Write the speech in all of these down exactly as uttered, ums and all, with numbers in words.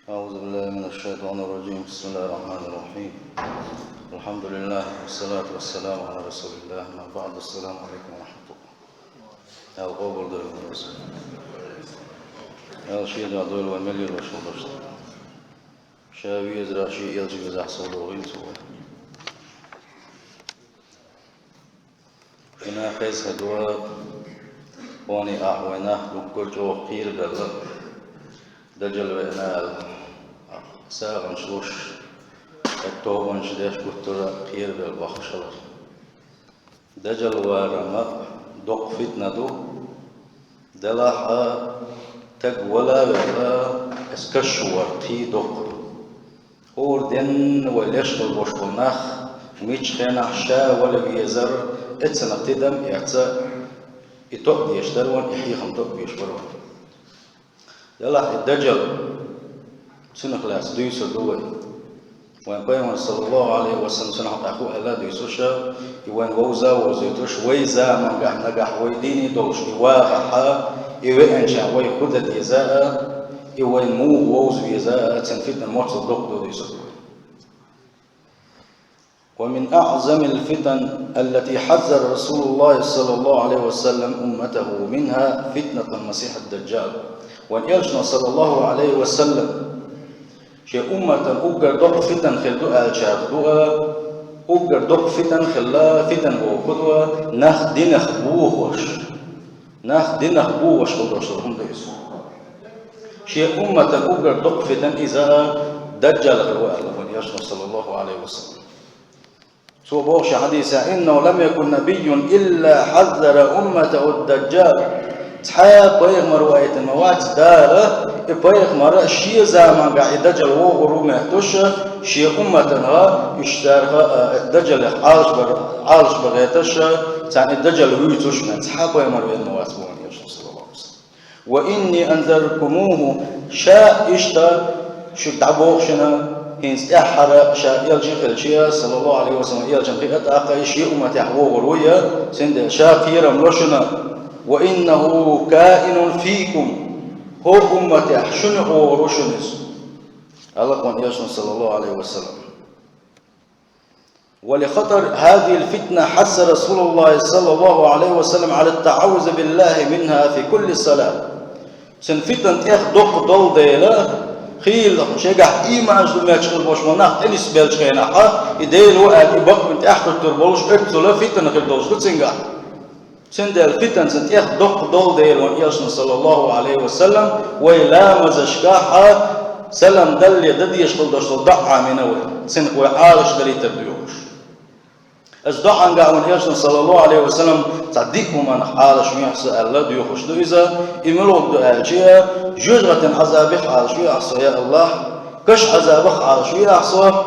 أعوذ بالله من الشيطان الرجيم. بسم الله الرحمن الرحيم. الحمد لله والصلاة والسلام على رسول الله. أما بعد. السلام عليكم ورحمة الله. Аьлла къобалдойла вай. Аьлла шен дуьхьа дойла вай мел йолуш хиларш. Ша везарах, шен элча везахь совдохийла цо вай. Шуна хеза хӀа ду, кхоане ахь вай нах дуккха а чӀогӀа кхерабелла, Даджал веана аьлла, сагӀанаш луш, хӀета тобанаш деш гуттара а кхерабелла баххаш хилар. Даджал вар-м доккха фитна ду, делахь а стаг вала а ваьлла, иза каш вар кхин доккха ду. ХӀора денна вай леш хила болуш болу нах, миччу хенахь ша вала везар, эццанах тидам а эцна, и тоъа дезаш дара вайна, и хьехам тоъа безаш бара вайна. Делахь и Даджал, цунах лаьцна дуьйцур ду вай. Вайн пайхамар, саллаллаху Ӏалайхи ва саллам, цунах тӀехь хӀу аьлла а дуьйцуш, и вайна вовза а вовзуьйтуш, вай замангахь нагахь вай дийне долуш и вагӀахь, и веанчохь вай хӀу дан деза а, и вайна муха вовза веза а, цуьнан фитна моццул доккха ду дуьйцур ду вай. ومن أعظم الفتن التي حذر رسول الله صلى الله عليه وسلم أمته منها فتنة المسيح الدجال. Вайн элчано, саллаллаху Ӏалайхи ва саллам, шен умматан уггар доккха фитан хир ду аьллачарах ду а, уггар доккха фитан хилла, фитан бохург ду а, нах динах бохош, нах динах бохош хила долуш долу хӀума ду иза. Шен умматан уггар доккха фитан иза а Даджал хир ву аьлла вайн элчано, саллаллаху Ӏалайхи ва саллам. Цо боху шен хьадисехь: إنه لم يكن نبي إلا حذر أمته الدجال. Цхьа а пайхамар ваийтина ма вац Дала, и пайхамар шен замангахь и Даджал вогӀур ву моьттуш, шен умматана, уьш царах а, и Даджалех Ӏалашбар-, Ӏалашбан гӀерташ, царна и Даджал вуьйцуш моьттуш, цхьа а пайхамар веана ма вац боху вайн элчано, саллаллаху Ӏалайхи ва саллам. وإني أنذرتكموه, ша иштта шуьга дӀабоху шуна, хӀинца тӀаьххьара ша элча хилча, саллаллаху Ӏалайхи ва саллам, элчан хиъна тӀаккха и шен умматехь вогӀур ву и, цундела ша кхерам ло шуна. وإنه كائن فيكم, хӀокху умматехь шуна вогӀур ву шуна иза, аьлла вайн элчано, саллаллаху Ӏалайхи ва саллам. ولخطر هذه الفتنة حث رسول الله صلى الله عليه وسلم على التعوذ بالله منها في كل صلاة. Цуьнан фитан тӀех доккха долу дела, хийла шегахь ийманаш ду моьттуш хила болуш болу нах тӀе нисбеллачу хенахь, и Дела ву аьлла, и бакъвина тӀаьхьахӀуьттур болуш, оьццула фитан хир долуш ду цуьнгахь. Цундела фитан цуьнан тӀех доккха долу дела вайн элчано, саллаллаху Ӏалайхи ва саллам, вай ламазашкахь салам далале дан дезаш хила долуш долу доӀа Ӏамийна вай, цунах вай Ӏалашдалийтар доьхуш. Аса доӀангахь вайн элчано, саллаллаху Ӏалайхи ва саллам, цхьа диъ хӀуманах Ӏалашвехьа со аьлла доьхуш ду иза, и муьлха ду аьлча, жоьжахатин Ӏазабех Ӏалашвехьа со, я АллахӀ, каш Ӏазабах Ӏалашвехьа со,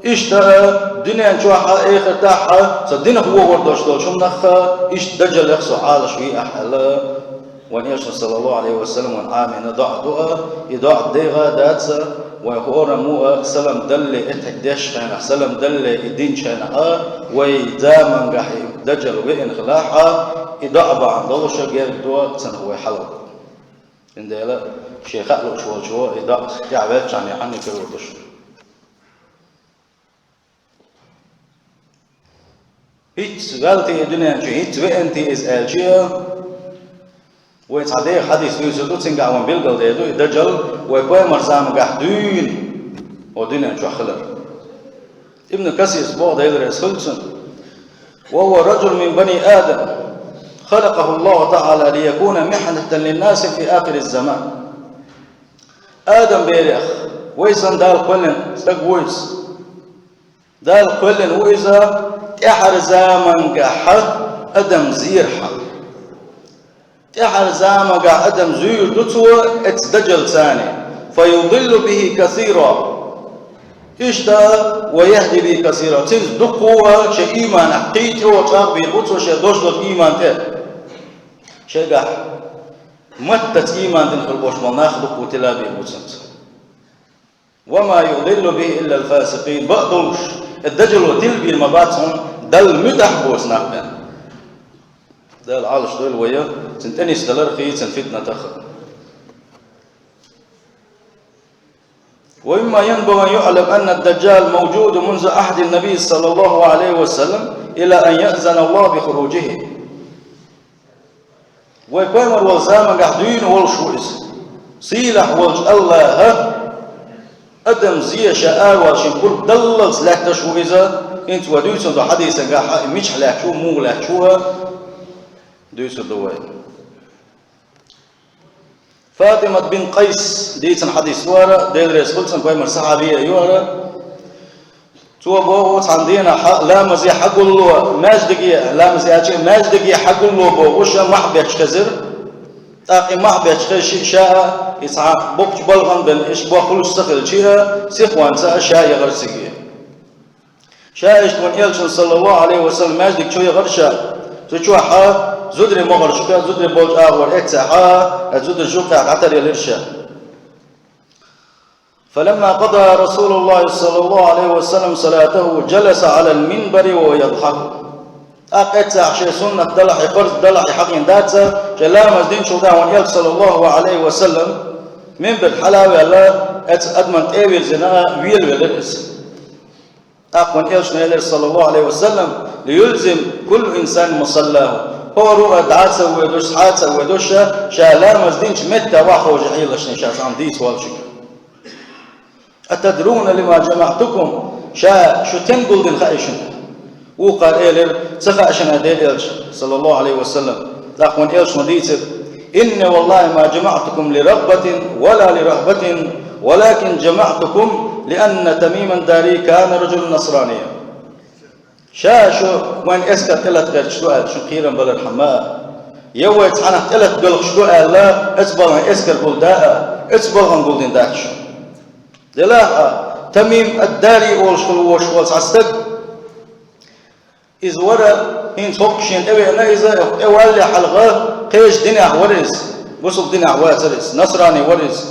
иштта а дуьнен чохь а, эхартахь а со динах вогӀур долуш долчу хӀуманах а, иштта Даджалех со Ӏалашвехьа аьлла, вайн элчано, саллаллаху Ӏалайхи ва саллам, вайна Ӏамийна доӀа ду а, и доӀа дегӀа а дац, вайн хӀораммо а салам далале и тӀе деш хенахь, салам далале и динчу хенахь а, вай замангахь и Даджал веана хилахь а, и доӀа бахьана долуш а герга ду, цунах вай хьалха. Цундела шен хаа лууш волчо и доӀа тӀаьхьаваьлчхьана хьанна карор ду шуна. ХӀинцца ваьлла те и дуьнен чу, хӀинцца веана те иза аьлча, вай цхьа деха хьадис дуьйцур ду, цуьнгахь вайна билгалдер ду, и Даджал вай пайхамар замангахь дуьйна, о дуьнен чохь хилар. Ибн Касирс боху, Дела реза хуьлда цунна: وهو رجل من بني آدم خلقه الله تعالى ليكون محنة للناس في آخر الزمان. Адам берех вай санна Дала кхоьллина стаг ву иза. Дала кхоьллина ву иза тӀаьхьара замангахь адам зийрхьа. ТӀаьхьара замангахь адам зуьйр ду цо эцу Даджалца. فيضل به كثيرا. Иштта, ويهدي به كثيرا. Цуьнца дукхо а шен ийманах кхин а чӀогӀа чӀагӀбийр бу цо шен долуш долчу ийман тӀе. Шегахь маттаца ийман дина хир болуш болу нах дукхо тилабийр бу цуьнца. وما يضل به إلا الفاسقين. Бакъдолуш, и Даджало тилбийр ма бац хьуна Далла муьтӀахь боцу нах бен. Дала Ӏалашдойла вай цуьнан тӀенисдаларх а, цуьнан фитнатах а. ومما ينبغي أن يعلم أن الدجال موجود منذ عهد النبي صلى الله عليه وسلم إلى أن يأذن الله بخروجه. Вай пайхамар волчу заманахь дуьйна волуш ву иза. Сийлахь волчу Аллаха адам зе ша аравала шен пурба даллалц лаьтташ ву иза, хӀинца вай дуьйцун долу хьадисангахь а, и мичахь лаьтташ ву, муха лаьтташ ву а дуьйцур ду вай. Фатимат бин Къайс дийцина хьадис вара, Дела реза хуьлда цунна, пайхамар сахьаби а ю хӀара. Цо боху, цхьана дийнахь ламазе хьагулло, маьждиге, ламазе аьлча, маьждиге хьагулло бохуш, мохь бетташ хезира. ТӀаккха и мохь бетташ хезча а, ша а, и цхьа боккхачу балхана бен, иштта бохуш ца хилча а, сихонца а ша яхара цига. Ша иштта вайн Элчанна, саллаллаху Ӏалайхи ва саллам, маьждиг чу яхара ша. Цу чохь а зударий могӀаршка, зударий болчу агӀор эццехь а, зударий юккъехь дӀатаръелира ша. فلما قضى رسول الله صلى الله عليه وسلم صلاته جلس على المنبر وهو يضحك. ТӀаккха эццехь шен суннат далахь, и фарз далахь, и хьахийна дац, шен ламаз динчул тӀаьхьа вайн Элча, саллаллаху Ӏалайхи ва саллам, минбар хьала а ваьлла, эцу адамна тӀе а вирзина, велавелира иза. ТӀаккха вайн Элчано элира, саллаллаху Ӏалайхи ва саллам: «ليلزم كل إنسان مصلاه». ХӀора а дӀа а ца воьдуш, схьа а ца воьдуш, ша ламаз динчу меттехь охьаховшийла шайна, ша цхьаьна дийца волчуьнга. «أتدرون لم جمعتكم؟» Ша шу стенна гулдина хаьий шуна? Вукхара элира: «Ца хаьа шуна, Делан Элча, саллаллаху Ӏалайхи ва саллам». ТӀаккха вайн Элчано дийцира: «إني والله ما جمعتكم لرغبة ولا لرهبة، ولكن جمعتكم لأن تميم الداري كان رجلا نصرانيا». Ша шу вайн эскар тӀелатта гӀерташ ду аьлла, шун кхерам балархьама, я вай цхьанах тӀелатта белхаш ду аьлла, эцу балхана эскар гулда а, эцу балхана гулдина дац шу. Делахь а, Тамим ад-Дари олуш хилла воцуш волу цхьа стаг, иза вара, хӀинца хӀокху шена тӀевеана иза, тӀевалле хьалха, кхечу динехь вара иза, бусалба динехь вацара иза, насрани вара иза.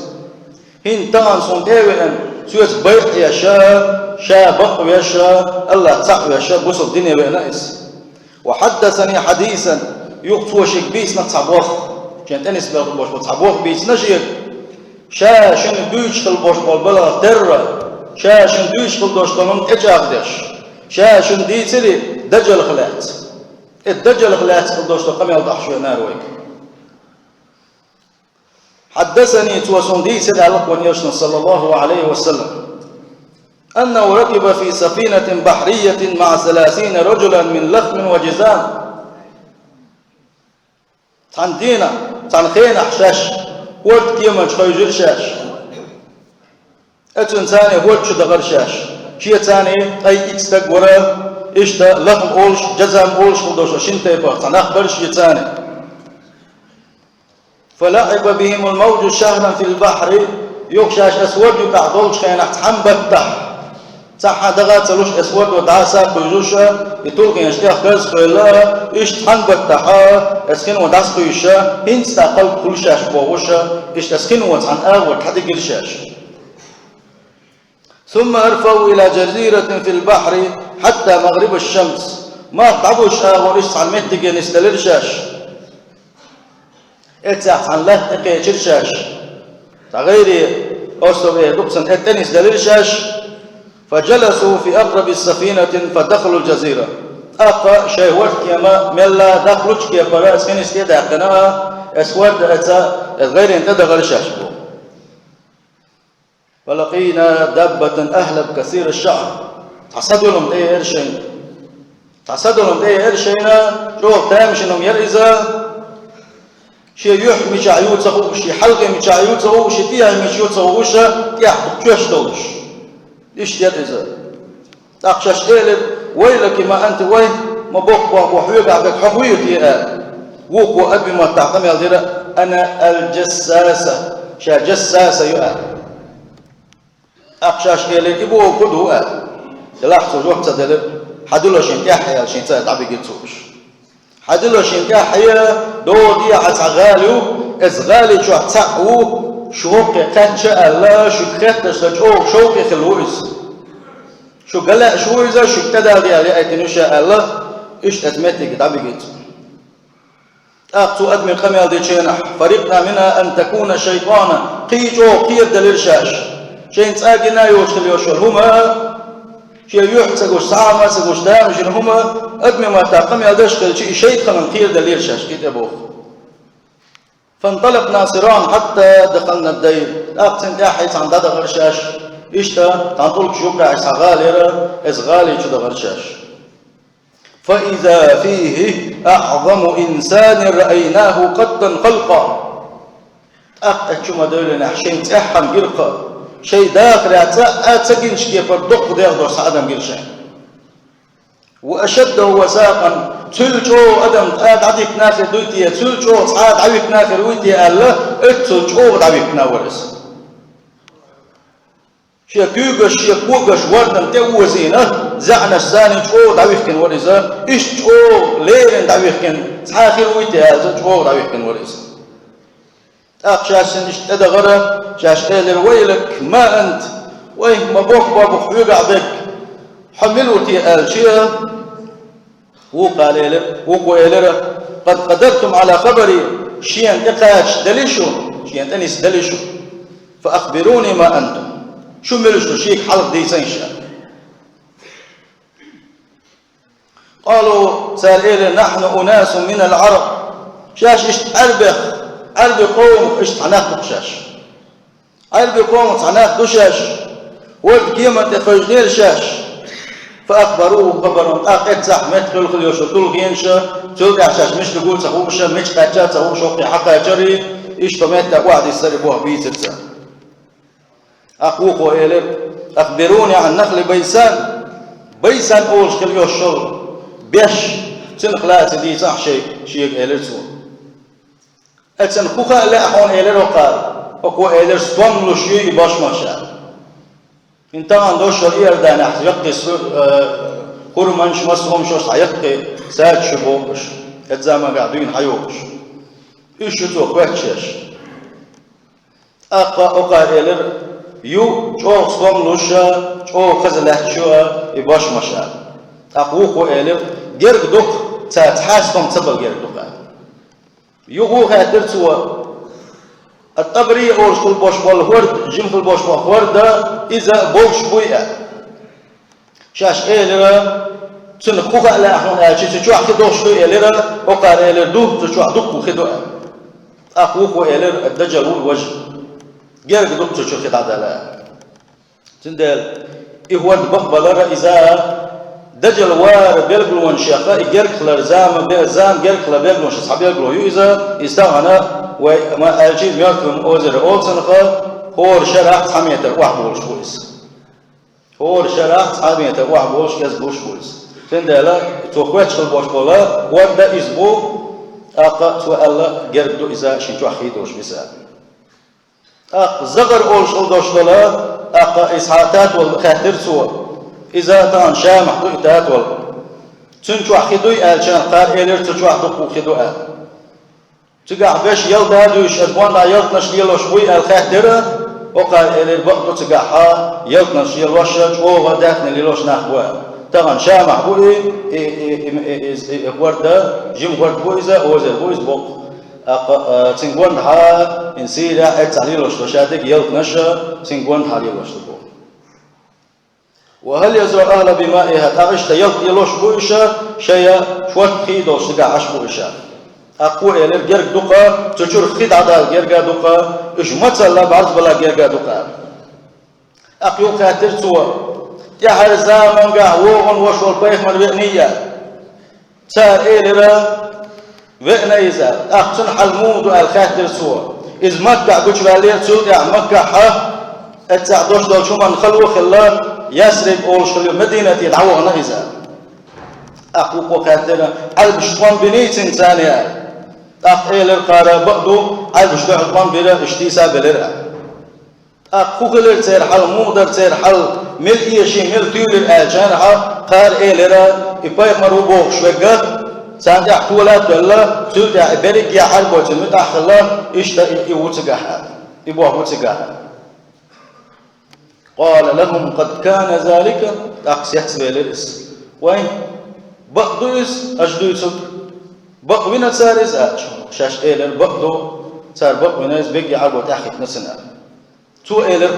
ХӀинца тахана суна тӀе а веана, соьца байъа еш, ша бакъвеш, Аллах цхьаъ веш, бусалба дине веана иза. «وحدثني حديثا», юха цо шега бийцина цхьа боху, шен тӀенисбелла болуш болу цхьа боху бийцина шега. Ша шуна дуьйцуш хилла болуш болу балхах терра, ша шуна дуьйцуш хилла долуш долу хӀума тӀечӀагӀдеш, ша шуна дийцира Дажалах лаьцна. И Дажалах лаьцна хилла долуш долу къамел дахьаш веана вайга. «حدثني», цо суна дийцира аьлла вайн Элчано, саллаллаху Ӏалайхи ва саллам, «أنه ركب في سفينة بحرية مع ثلاثين رجلا من لخم وجذام». Цхьана дийнахь, цхьана хенахь шаьш хӀорда кеманчу хевшира шаьш. Оцунна царна хӀорда чу дахара шаьш. Шен царна ткъе итт стаг вара, иштта лахам олуш, жазам олуш хилла долуш шина тайпах цхьа нах бара шен царна. «فلعب بهم الموج شهرا في البحر». Юха шаьш эс хӀорда юкъахь долчу хенахь цхьана баттахь, цхьа а даха а ца луш, эс хӀордо дӀаса а кхуьйсуш, и тулгӀенаш тӀех карзахвелла, иштта цхьана баттахь эс хино дӀасакхуьйсуш, хӀинца а кхалкхуьлу шаьш бохуш, иштта эс хино цхьана агӀор дӀадигира шаьш. «ثم أرفعوا إلى جزيرة في البحر حتى مغرب الشمس». Марх дӀабузуш агӀор иштта цхьана меттиге нисделира шаьш. Эццехь цхьана латта тӀекхечира шаьш. Цхьа гӀайре острове дукха санна тӀе тӀенисделира шаьш. «فجلسوا في أقرب سفينة فدخلوا الجزيرة». ТӀаккха шайн хӀордкема мелла даккхалучу кепара эс хинис тӀе а даьккхина, эс хӀорда эца, эс гӀайренна тӀедахара шаьш боху. «فلقينا دابة أهلب كثير الشعر». Цхьа садолам тӀееара шайна. Цхьа садолам тӀееара шайна, чӀогӀа тамашийна яра иза. Шен юьхь мичахь ю ца хууш, шен хьалхе мичахь ю ца хууш, шен тӀехь мича ю ца хууш, тӀехь чоьш долуш. Иштта яра иза. ТӀаккха шаьш элира: «ويلك ما أنت», вай, ма боккха боху хьоьгахь берг хьо хӀун ю те аьлла. Вукхо адби маттахь къамел дира: «أنا الجساسة», ша Жассаса ю аьлла. ТӀаккха шаьш элира: «И бохург хӀун ду?» аьлла. Делахь цо жоп ца делира: «Хьадула шен тӀаьхье», аьлла, шен цӀа дӀабигира цо уьш. «Хьадула шен тӀаьхье, догӀу дехьа цхьа гӀала ю, эцу гӀали чохь цхьаъ ву, шу хӀокхе кхаьчча аьлла, шуьга хеттаршла чӀогӀа шовкъе хилла ву иза. Шу ган лаьаш ву иза, шуьга тӀедалде аьлла яийтина ю ша», аьлла, иштта эцу меттиге дӀабигира цо. ТӀаккха цу адаме къамел дечу хенахь: «فرقنا منها أن تكون شيطانا», кхин чӀогӀа кхераделира шаьш. Шайна цӀа гина йолуш хила йолуш йолу хӀума, шен юьхь ца гуш, схьа а ма ца гуш, тамашийна хӀума, адамийн маттахь къамел деш хилча, и шайтӀанна кхерадалийра шаьш, кхин тӀе боху. فانطلقنا سراعا حتى دخلنا الدير. ТӀаккха цуьнан тӀаьхьа цхьаьна дӀадахара шаьш, иштта цхьана тӀулгаш юккъехь цхьа гӀала яра, иза гӀали чу дахара шаьш. فإذا فيه أعظم إنسان رأيناه قط خلقا. ТӀаккха чу ма девллинехь шайна цӀеххьана гира кхаъ, шайн дахарехь цкъа а ца гинчу кепара доккха дегӀ долуш цхьа адам гира шайна. وأشده وثاقا, цуьнал чӀогӀа адам цкъа дӀадиккхина хир дуй те, цуьнал чӀогӀа цхьа а дӀавихкина хир вуй те аьлла, оццул чӀогӀа дӀавихкина вара иза. Шен куьйгаш, шен когаш ворданна тӀе а озийна, заьӀнаш санна чӀогӀа дӀавихкина вара иза, иштта чӀогӀа леррина дӀавихкина, цхьа а хир вуй те аьлла, чӀогӀа дӀавихкина вара иза. ТӀаккха шаьш цунна иштта тӀедахара, шаьш элира: ويلك ما أنت, вай, ма боккха бу хьоьгахь берг, хьо мила ву те аьлча, вукхара элира, вукхо элира: قد قدرتم على خبري, шена тӀекхача дели шу, шена тӀе нисделли шу. فأخبروني ما أنتم, шу мила шу, шега хьалха дийцийша. قالوا, цара элира: نحن أناس من العرب. Шаьш иштта Ӏаьрбех, Ӏаьрби къомах иштта цхьа нах ду шаьш. Ӏаьрби къомах цхьа нах ду шаьш. ХӀорда кеман тӀе хевшинера шаьш. فأخبروه خبرهم, тӀаккха эццахь меттахъевлла хила йолуш йолу тулгӀенаш, цул тӀаьхьа шаьш мичахь гу а ца хууш, мича кхаьчча а ца хууш, хӀокхе хьакхачара, иштта меттах охьадиссира и боху бийцира цара. ТӀаккха вукхо элира: أخبروني عن نخل بيسان. Байсан олуш хила йолуш йолу беш, цуьнах лаьцна дийцахь шайга, шега элира цо. Эццахь хӀун хаа лаьа хьуна, элира хӀокхара. ХӀокхо элира: стом луш ю и бошмаш аьлла. ХӀинца тахана долуш йолу Иорданехь яккхий су-, э, хурманаш, массо а хӀуманаш цхьа яккхий садаш ю бохуш, эцу заманахь дуьйна хьайогӀуш. Уьш ю цо хоьттуш. ТӀаккха хӀокхара элира: ю, чӀогӀа стом луш а, чӀогӀа хаза лаьтташ ю а и бошмаш аьлла. ТӀаккха вукхо элира: герга ду-кх, цара цхьа а стом ца бала герга ду-кх аьлла. Юха хаьттира цо: ат-Табри олуш хила болуш болу хӀорд, жима хила болуш болу хӀорд, иза болуш буй аьлла. Шаьш элира: цуьнан хӀун хаа лаьа хьуна аьлча, цу чохь хи долуш дуй элира, хӀокхара элира: ду, цу чохь дуккха хи ду аьлла. ТӀаккха вукхо элира: даджал ву и важа. Герга ду-кх цу чу хи дӀадала аьлла. Цундела и хӀорд бакъбалар иза даджал варан билгалонех, и герга хилар зама, бе-, зама герга хилар билгалонех цхьа билгало ю иза, иза тахана вай ма аьлча Мёртвое озеро олу цунах, хӀора шарахь цхьа метр охьаболуш бу иза. ХӀора шарахь цхьа метр охьаболуш, кӀезиг луш бу иза. Цундела цо хоьттуш хила болуш болу хӀорд иза бу, тӀаккха цо аьлла, герга ду иза, шен чохь хи долуш бисса. ТӀаккха Загъар олуш хила долуш долу, тӀаккха иза хьан татвала хаьттира цо. Иза тахана Шамахь ду и татвала. Цуьнан чохь хи дуй аьлча, кхара элира, цу чохь дуккха хи ду аьлла. Цигахь беш ялта а дуьйш, аса гондахьа ялтанаш лелош буй аьлла хаьттира, хӀокхара элира, бакъ ду цигахь ялтанаш лелош, чӀогӀа даьхни лелош нах бу аьлла. Тахана Шамахь бу и, и, и, и, и, и, и хӀорд, жима хӀорд бу иза, озеро бу иза боккха. ТӀаккха, а, цуьнан гондахьа, хӀинца Сирехь эццахь лелош ду ша дерг ялтанаш, цуьнан гондахьа лелош ду боху. وهل يزرع أهله بمائها, тӀаккха иштта ялта лелош бу уьш, шайн шорта хи долуш цигахь Ӏаш бу уьш. ТӀаккха вукхо элира, герга ду-кх, цу чуьра хи дӀадала герга ду-кх, уьш мацалла бӀарзбала герга ду-кх. ТӀаккха юха хаьттира цо: тӀаьхьара заманчохь вогӀун волуш волу пайхамар веаний? Цара элира: веана иза. ТӀаккха цуьнан хьал муха ду аьлла хаьттира цо. Иза Маккахь гучуваьллера, цул тӀаьхьа Маккахь, эццахь долуш долчу хӀуманна хало а хилла, Ясриб олуш хилла Мединате дӀавахана иза. ТӀаккха вукхо хаьттира: Ӏаьрбаша тӀом биний цуьнца аьлла? ТӀаккха элира кхара: бакъ ду, Ӏаьрбаша дуьхьал тӀом бира, иштта тийса а белира. ТӀаккха хӀун хилира церан хьал, муха дара церан хьал, мила эший, мила туьйлира аьлча, кхара элира: и пайхамар ву бохуш верг, царна тӀехь тола а тоьлла, цул тӀаьхьа и берриге а Ӏаьрбоца муьтӀахь хилла, иштта и, и ву цигахь аьлла, и боху ву цигахь аьлла. قال لهم: قد كان ذلك. ТӀаккха сецвелира иза: вайн, бакъ ду иза, аша дуьйцург? Бакъ вина цара иза аьлча, шаьш элира: бакъ ду, цара бакъ вина иза, берриге а Ӏаьрбо тӀаьхьахӀиттина цунна. Цо элира: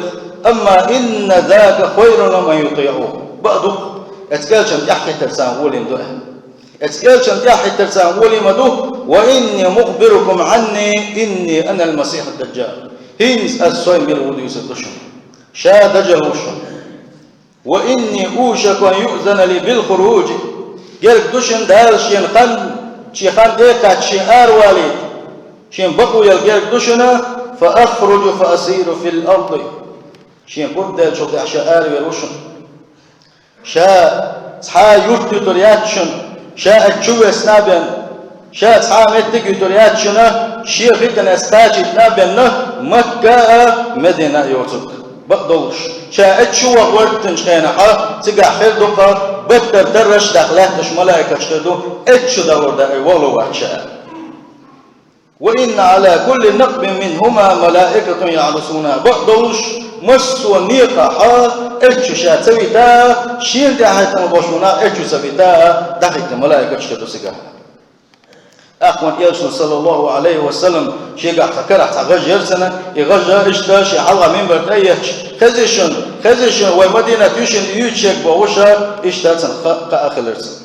أما إن ذاك خير لمن يطيعه. Бакъ ду, оцу элчанна тӀаьхьахӀиттар царна гӀоле ма ду. Оцу элчанна тӀаьхьахӀиттар царна гӀоле ма ду. وإني مخبركم عني إني أنا المسيح الدجال. ХӀинца ас со мила ву дуьйцур ду шуна. Ша Дажал ву шуна. وإني أوشك أن يؤذن لي بالخروج. Герга ду шуна Дала шена хан, шен хан тӀекхаьчча шен аравалийта. Шен бакъо яла герга ду шуна, فأخرج فأسير في الأرض. Шен пурба даьллачул тӀаьхьа ша аравер ву шуна. Ша цхьа а юрт юьтур яц шуна, ша оцу чу весна а бен, ша цхьа а меттиг юьтур яц шуна, шен хи тӀе ас кхачийтина а бен, Макка а, Медина а йоцург. Бакъдолуш, ша оцу чу ваха вертанчу хенахь, цигахь хир ду-кх, баттара тарраш а даха лаьтташ малайкаш хир ду, оцу чу далур дац, вало вац ша. وإن على كل نقب منهما ملائكة يحرسونها. Бакъдолуш, массо а некъахь оцу чу ша ца вита, шена тӀаьхьахӀиттина болуш болу нах оцу чу ца вита, дӀахӀиттина малайкаш хир ду цигахь. ТӀаккха вайн элчано, саллаллаху Ӏалайхи ва саллам, шегахь цхьа карахь цхьа гӀаж яра цуьнан, и гӀаж иштта шен хьалха минбар тӀе а етташ, хезий шуна, хезий шуна, вай Мадинат ю шуна юьйцуш ерг бохуш, иштта цуьнан ха-, хаа хилира цуьнан.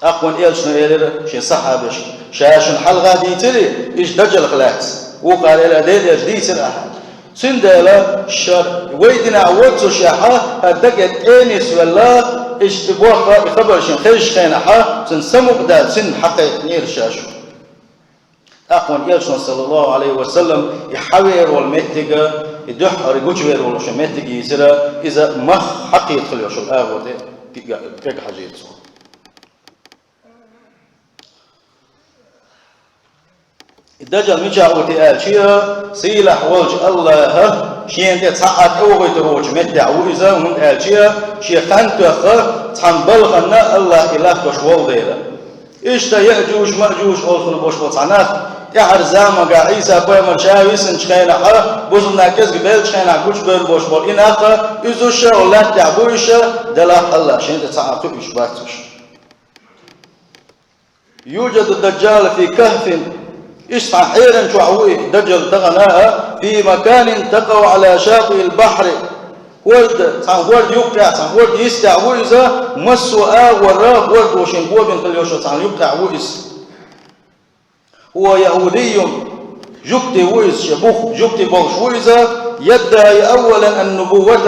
ТӀаккха вайн элчано элира шен сахьабашка: «Ша шуна хьалха дийцирий, иза Дажалах лаьцна?» Вукхара элира: «Дела, дийцира ахьа». Цундела ша вай динехь воццушехь, хӀара дага тӀе нисвелла, иштта боху и хабар шена хезачу хенахь, цунна самукъадаьлла, цунна хьакхайкхинера ша шу. ТӀаккха вайн элчано, саллаллаху Ӏалайхи ва саллам, и хьавер волу меттиг, и дуьххьара гучувер волу шун меттиг йийцира, иза мах хьакхета хила йолуш йолу агӀор тӀе кегахьажийра цо. И Дажал мичахь ву те аьлча, сийлахь волчу АллахӀа шена тӀе цхьа а тӀевогӀуьйтур воцучу меттехь ву иза, хӀунда аьлча шен хан тоьхна цхьана балхана АллахӀа и латтош волу дела. Иштта Яъжуж-Маъжуж олу хила болуш болу цхьа нах, тӀаьхьара заманахь Ӏийса-пайхамар ша висинчу хенахь, бусалбанаш кӀезиг беллачу хенахь гучубевлла болуш болу и нах, уьш шу латтехь бу уьш, делахь АллахӀа шена тӀе цхьа а кхуьуш бац уьш. يوجد الدجال في كهف. Иштта цхьана хьеран чохь ву и Дажал тахана, في مكان تقع على شاطئ البحر. ХӀорда, цхьана хӀорда юккъехь, цхьана хӀорда йистехь ву иза, массо а агӀор хӀорда ву шен гобина хила йолуш йолу цхьана юккъехь ву иза. هو يهودي, жуьгти ву иза, шен бух жуьгти болуш ву иза, يدعي أولا النبوة,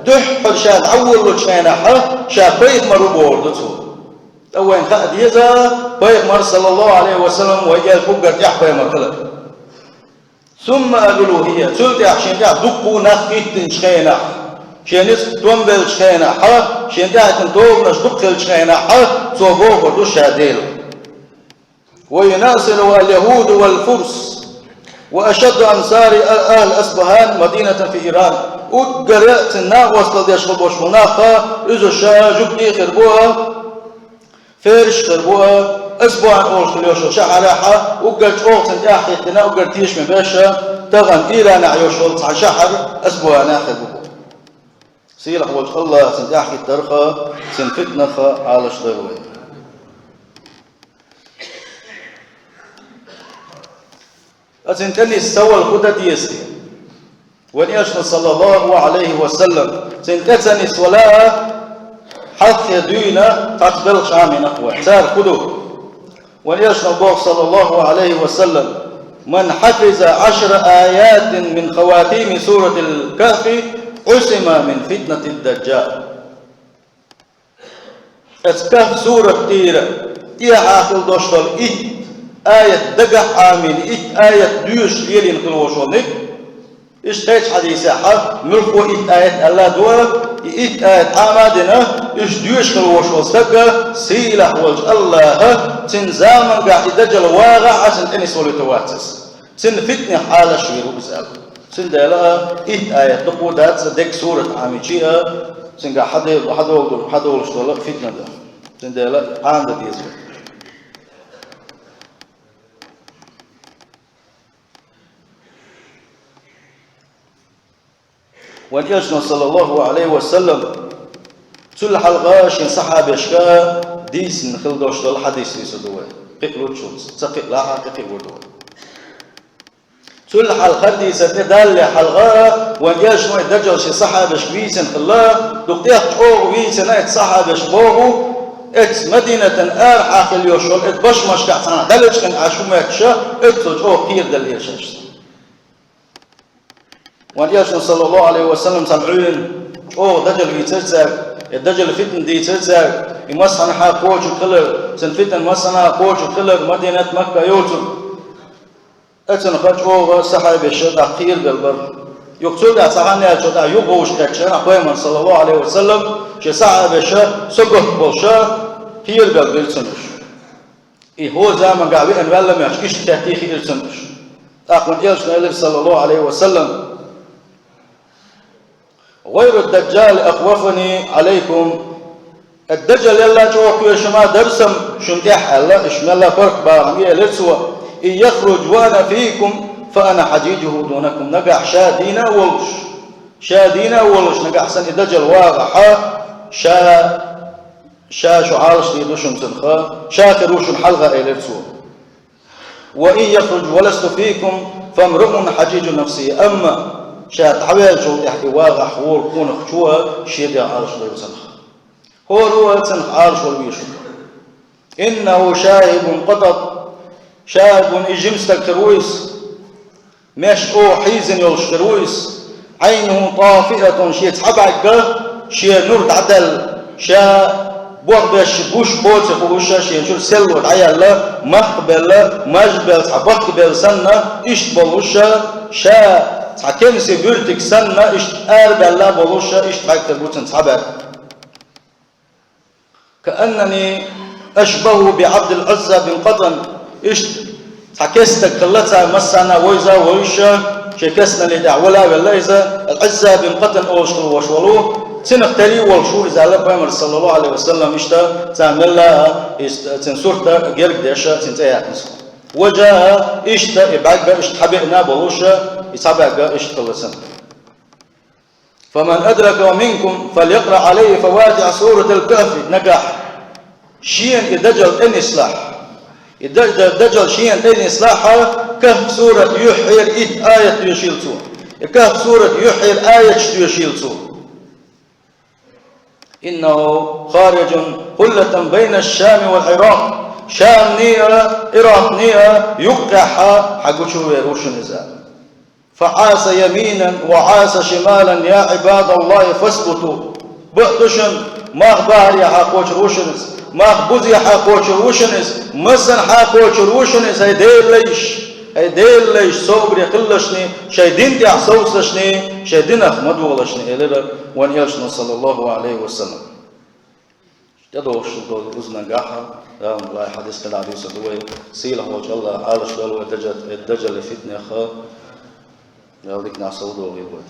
дуьххьара ша дӀаволлучу хенахь, ша пайхамар ву бохур ду цо. ТӀаккха вайна хаа деза, пайхамар, саллаллаху Ӏалайхи ва саллам, вай элча уггар тӀехь пайхамар хилар. ثم الألوهية, цул тӀаьхьа шен тӀехь дуккха а нах хӀиттинчу хенахь, шен ницкъ тӀом беллачу хенахь, шен тӀехь хӀиттина тобанаш дукха хиллачу хенахь, цо бохур ду ша Дела. ويناصره اليهود والفرس، وأشد أنصار أهل أصبهان مدينة في إيران. Уггар а цуьнан накъосталла деш хила болуш болу нах, иза ша жуьгти хир бу, персаш хир бу, Асбахан олуш хила йолуш йолу шахьарехь, уггар чӀогӀа цунна тӀаьхьахӀиттина, уггар тешаме беш, тахана Иранехь йолуш йолу цхьа шахьар Асбаханехь хир бу. Сийлахь волчу АллахӀа цунна тӀаьхьахӀиттарх, цуьнан фитнах Ӏалашдойла вай. Ткъа цуьнан тӀе нисса ца вала хӀун дан деза те? Вайн элчано, саллаллаху Ӏалайхи ва саллам, цуьнан тӀе ца нисвала, хьалххе дуьйна цхьацца белхаш Ӏамийнакх вай. Цара хӀун ду? Вайн элчано боху, саллаллаху Ӏалайхи ва саллам: من حفظ عشر آيات من خواتيم سورة الكهف عصم من فتنة الدجال. Оцу Кахф сурат тӀера тӀехьа хила долуш долу итт аят дагахь Ӏамийна, итт аят доьшуш лелийна хила волуш волу ниг. Иштта кхечу хьадисехь, муьлххо итт аят аьлла а ду, и итт аят Ӏама а дина, уьш доьшуш хила волуш волу стаг, сийлахь волчу АллахӀа, цуьнан заманахь и Дажал вагӀахь а, цунна тӀе нисвала вуьтур вац иза. Цуьнан фитнех Ӏалашвийр ву иза аьлла. Цундела итт аят дукха дац, дерриг сурат Ӏамийча а, цуьнгахь хьаде-, хьадолу-, хьадолуш долу фитна дан. Цундела Ӏамадан деза. Вайн элчано, саллаллаху Ӏалайхи ва саллам, цул хьалха шен сахьабашка дийцина хила долуш долу хьадис дийцур ду вай. Кхин а луччулц, ца кхин а лахьа, кхин а кхин а вур ду вай. Цул хьалха дийцар тӀедаллале хьалха, вайн Элчано и дажал шен сахьабашка вийцина хилла, дукха тӀех чӀогӀа вийцина эцу сахьабаша боху, эцу Мадинатан арахьа хилла йолуш йолу эцу башмашкахь цхьанхьа дӀалечкъина Ӏаш хӀума моьттуш, эццул чӀогӀа кхерадала еза шаьш. Вайн Элчано, саллаллаху Ӏалайхи ва саллам, цхьана Ӏуьйранна чӀогӀа дажал вийцира цаьрга, и дажал фитна дийцира цаьрга, и массанхьа кхочург хилар, цуьнан фитна массанхьа кхочург хилар, Мадинат, Макка йоцург. Оцунах чӀогӀа сахьабаша тӀаккха кхерабелла бара. Юха цул тӀаьхьа цхьа хан яьллачул тӀаьхьа юха вовшахкхетча, Пайхамар, саллаллаху Ӏалайхи ва саллам, шен сахьабаша со готта болуш, кхерабелла бира цунна уьш. И хӀора заманчохь веана ваьлла моьттуш, иштта кхетий хиира цунна уьш. ТӀаккха вайн Элчано элира, саллаллаху Ӏалайхи ва саллам: «غير الدجال أخوفني عليكم». Дажал ялла чӀогӀа кхоьруш хӀума дара сан шуна тӀехь аьлла, иштта мелла паргӀат бахам элира цо: «إن يخرج وأنا فيكم فأنا حجيجه دونكم». Нагахь ша дийна а волуш, ша дийна а волуш, нагахь сан и дажал вагӀахь, ша, ша шу Ӏалашдийр ду шуна цунах, ша хир ву шуна хьалха, элира цо. «وإن يخرج ولست فيكم فامرؤ حجيج نفسه». Амма ша дӀаваьллачул тӀаьхьа и вагӀахь волу къонахчо шен дегӀ Ӏалашдойла цунах. ХӀора а цунах Ӏалашвала везаш ву. «إنه شاهب قطط». Шахьибун, и жима стаг хир ву иза. Меш чӀогӀа хьийзина йолуш хир ву иза. «عينه طافئة», шен цхьа бӀаьрг, шен нур дӀадаьлла, ша бохбеш гуш боцу хууш, шен чуьра селло дӀаяьлла, мах белла, маж белла, цхьа бахка белла санна, иштта болуш, ша цхьа кемсийн буьртиг санна, иштта арабаьлла болуш, иштта бӀаьрг хир бу цуьнан цхьа бӀаьрг. «كأنني أشبهه بعبد العزى بن قطن». Иштта цхьа керста стаг хилла цара массарна а вевза а вевзаш, шен керстаналлин тӀехь вала а велла иза, Ал-Ӏизза бин Къатан олуш хилла волуш волу, цунах тера а волуш ву иза аьлла Пайхамара, саллаллаху Ӏалайхи ва саллам, иштта цара мелла а, иштта цуьнан сурт герга деш, цуьнан цӀе яьккхина цо. Важа а иштта и бӀаьрг а иштта хьабеана а болуш, и цхьа бӀаьрг а иштта хилла цуьнан. «فمن أدرك منكم فليقرأ عليه فواتح سورة الكهف». Нагахь шена и дажал тӀе нислахь, и да-, да-, дажал шена тӀе нислахь, Кахф сурат юьххьера итт аят доьшийла цо. И Кахф сурат юьххьера аяташ доьшийла цо. «إنه خارج حلة بين الشام والعراق». Шамний а, Иракъний а юккъехь хьагучувер ву шуна иза. «فعاص يمينا وعاص شمالا يا عباد الله فاثبتوا». Бакъ ду шуна, мах бахарехьа кхочур ву шуна иза, мах бузехьа кхочур ву шуна иза, массанхьа кхочур ву шуна иза, хӀай Делан лайш, хӀай Делан лайш, собаре хилалашний, шайн дин тӀехь совцалашний, шайн динах ма догӀалашний, элира вайн Элчано, саллаллаху Ӏалайхи ва саллам. ТӀедогӀуш долу рузна гахьа, Дала лай хьадис кхидӀа дийца ду вай, сийлахь волчу Аллах Ӏалаш дойла вай дажа-, дажаллин фитнех, Дала диканах совдохийла вай.